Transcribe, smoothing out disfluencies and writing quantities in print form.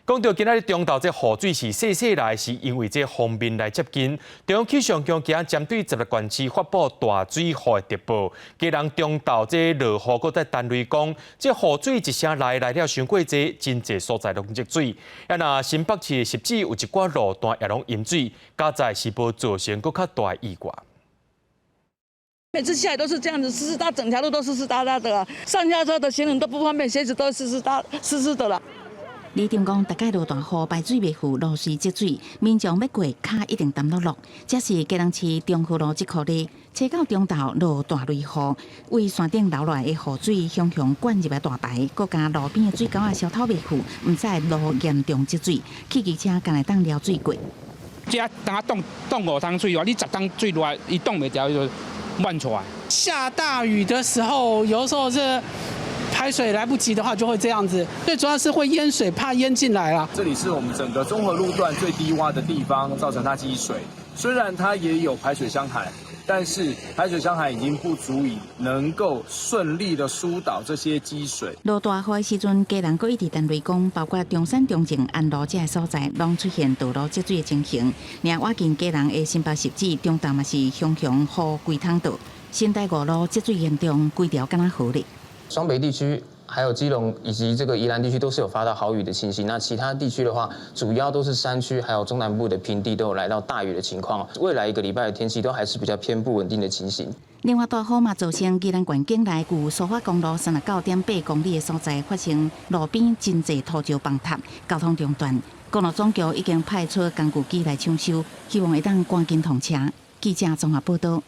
講到今仔日中晝這雨水是細細來，是因為這鋒面來接近。中央氣象局今日針對16縣市發布大水雨的特報。基隆中晝這落雨，閣再彈雷公，這雨水一聲來來了傷過濟，真濟所在攏積水。啊，若新北市汐止有一寡路段也攏淹水，佳哉是無造成閣較大意外。每次下雨都是這樣子，濕濕噠，整條路都濕濕噠噠的，上下車的行人都不方便，鞋子都濕濕噠濕濕的啦。里長講，逐擺落大雨，排水袂赴，路隨積水，民眾欲過跤一定澹漉漉。這是基隆市中和路這箍里，初九中晝落大雷雨，為山頂流落來的雨水雄雄灌入來大排，閣加路邊的水溝仔燒透袂赴，毋知路嚴重積水，汽機車敢會當撩水過。這當擋擋5桶水話，你10桶水落來，伊擋袂牢，伊就滿出來。下大雨的時候，有時候是排水來不及的話，就會這樣子。最主要是會淹水，怕淹進來啦。這裡是我們整個中和路段最低窪的地方，造成它積水。雖然它也有排水箱涵，但是排水箱涵已經不足以能夠順利的疏導這些積水。落大雨的時陣，基隆閣一直彈雷公，包括中山、中正、安路這个所在，攏出現道路積水的情形。另外，近基隆的新北汐止中晝嘛是雄雄雨規桶倒，新台五路積水嚴重，規條敢若河咧。雙北地區，還有基隆以及這個宜蘭地區都是有發到豪雨的情形。那其他地區的話，主要都是山區，還有中南部的平地都有來到大雨的情況。未來一個禮拜的天氣都還是比較偏不穩定的情形。另外，大雨嘛造成宜蘭縣境內舊蘇花公路39.8公里的所在發生路邊真濟土石崩塌，交通中斷。公路總局已經派出工具機來搶修，希望會當趕緊通車。記者綜合報道。